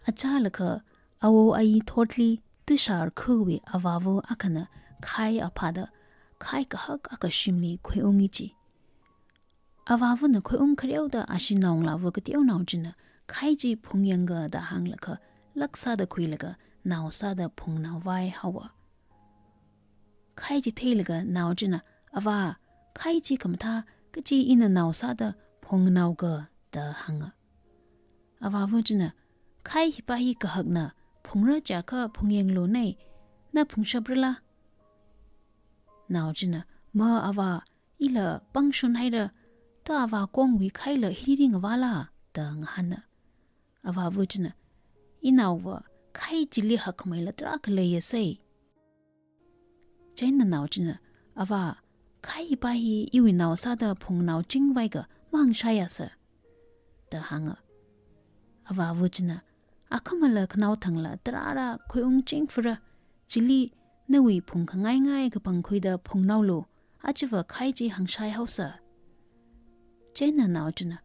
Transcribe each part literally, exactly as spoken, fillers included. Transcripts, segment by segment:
Achālakha, awo ayi thotli Tushar khawui avāva akhana khai aphāda, khai kahak akha shimli khuiungi ji. Avāvana khuiung khareoda ashi naongalāva kateonao china khai chi phungyangga da hānglakha, laksāda khuilaga nao sāda phungnao vai haowa. Khai chi theilaga nao china, "Avā, khai chi khamathā kachi ina nao sāda phungnaoga?" da hānga. Avāva china, "Khai hipa hi kahakna, phungra chiakha phungyanglu nei, na phungshaprala?" Nao china, "Ma avā, ila pangshun haira, ta avā kongwui khaila hili ngavāla?" da ngahāna. Avāva china, "Inaova, khai chili hakkhameila tarākha leiya sei." Chieina nao china, "Avā, khai hipa hi iwui nao sāda phungnao chingvaiga mahāngshaiasa," da hānga. Avāva china, "Akhamala khanaothangla tarāra khuiung chingfara, chili nawui phungkhangaingai kapangkhuida phungnaolu, ajava khai chi hāngshai haosa." Chieina nao china,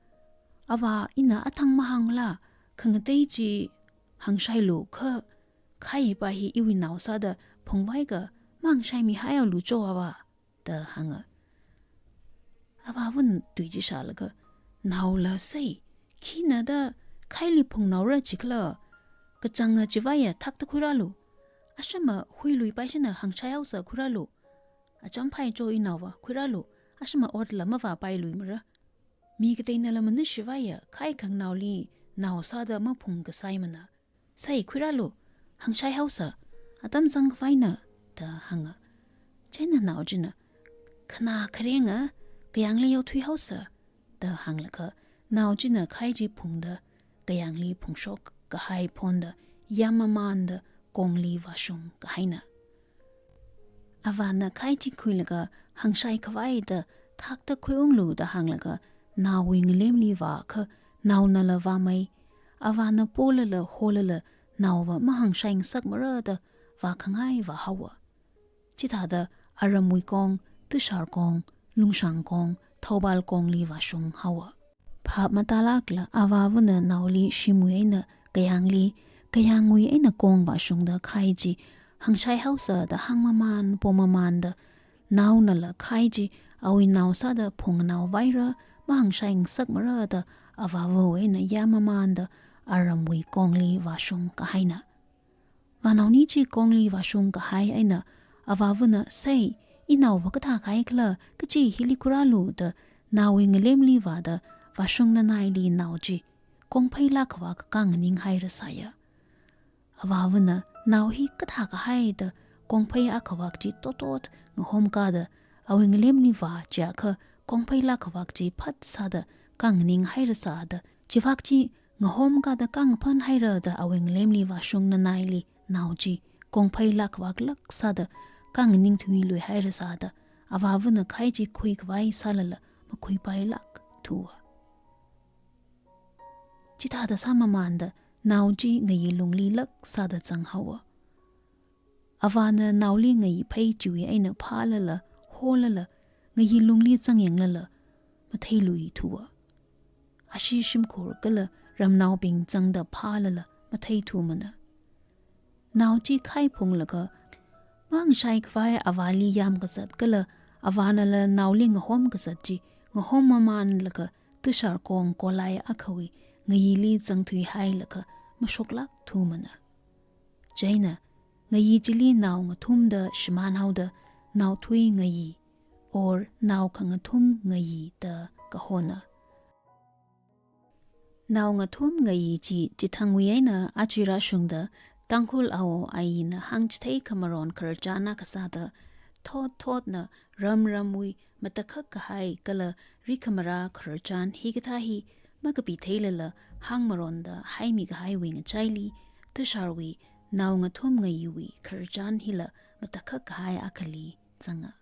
"Avā, ina athang mahāngla, khangatei chi hāngshailu kha, khai hipa hi iwui nao sāda phungvaiga mahāngshaimihaialu cho avā," da hānga. Avāvana tui chi shālaga, "Naola sei, khina da khaili phungnaora jikhala, kachanga chivaiya thakta khuirālu. Ashama huiluipaishina hāngshai haosa khuirālu. Acham phai cho inaova khuirālu, ashama otla mavāpailuimara. Mi kateinala manashivaiya khai khanganaoli nao sāda maphung kasaimana. Sei khuirālu, hāngshai haosa, atam zangkhavaina," da hānga. Chieina nao china, "Khanā kharenga, kayāngli yaothui haosa," da hānglakha, nao china khai chi phungda, kayāngli phungshok kahai phonda, yāmmamānda kongli vāshung kahaina. Avāna khai chi khuilaga, "Hāngshai khavai da thakta khuiunglu," da hānglaga, naowui ngalemli vākha, naonala vāmei. Avāna polala holala, naova mahāngshai ngasakmara da vākhangai vāhaowa. Chithāda aramwui kong, Tushar kong, Lungshang kong, Thoubal kongli vāshung haowa. Phap matālākla avāvana naoli shimwui eina kayāngli, kayāngwui eina kong vāshungda khai chi hāngshai haosa da hāngmamān pomamānda, naonala khai chi awui nao sāda phungnao vaira, mahāngshai ngasakmara da avāvawui eina yāmmamānda aramwui kongli vāshung kahaina. Vānaoni chi kongli vāshung kahai eina avāvana, "Sei, inaova kathā kahai khala, kachi hili khuirālu," da naowui ngalemli vāda, vāshung nanaili nao chi kongpheilāk khavak khanganing haira sāya. Avāvana nao hi kathā kahai da kongphei akhavak chi totot ngahomkāda, awui ngalemli vā chiakha kongpheilāk khavak chi phat sāda khanganing haira sāda, chivak chi ngahomkāda khangaphan haira da awui ngalemli vāshung nanaili nao chi kongpheilāk khavaklāk sāda khanganing thuiluihaira sāda, avāvana khai chi khuikhavai sālala makhuipailāk thuwa. Chithāda sāmamānda nao chi ngayi lungli lāk sāda zanghaowa. Avāna naoli ngayi phei chiwui eina phālala, holala, ngayi lungli zangyanglala, matheilui thuwa. Ashi shimkhur kala ramnaobing zangda phālala matheithumana. Nao chi khai phunglaga, mahāngshai khavai avāli yāmkazat kala avānala naoli ngahomkazat chi ngahommamānlaga, Tushar kong kolai akhawui ngayili zangthuihailaga mashoklāk thumana. Chieina, ngayi chili nao ngathumda shimānhaoda, naothui ngayi, or nao khangathum ngayi da kahona. Nao ngathum ngayi chi chithangwui eina aja rāshungda, Tangkhul awo ayina hāngchithei khamaron khararchan akha sāda, thot thotna ram ramwui matakhak kahai kala rikhamarā khararchan hikathā hi makapitheilala hāngmaronda haimi kahaiwui ngachaili, Tusharwui nao ngathum ngayiwui khararchan hila matakhak kahai akhali zanga.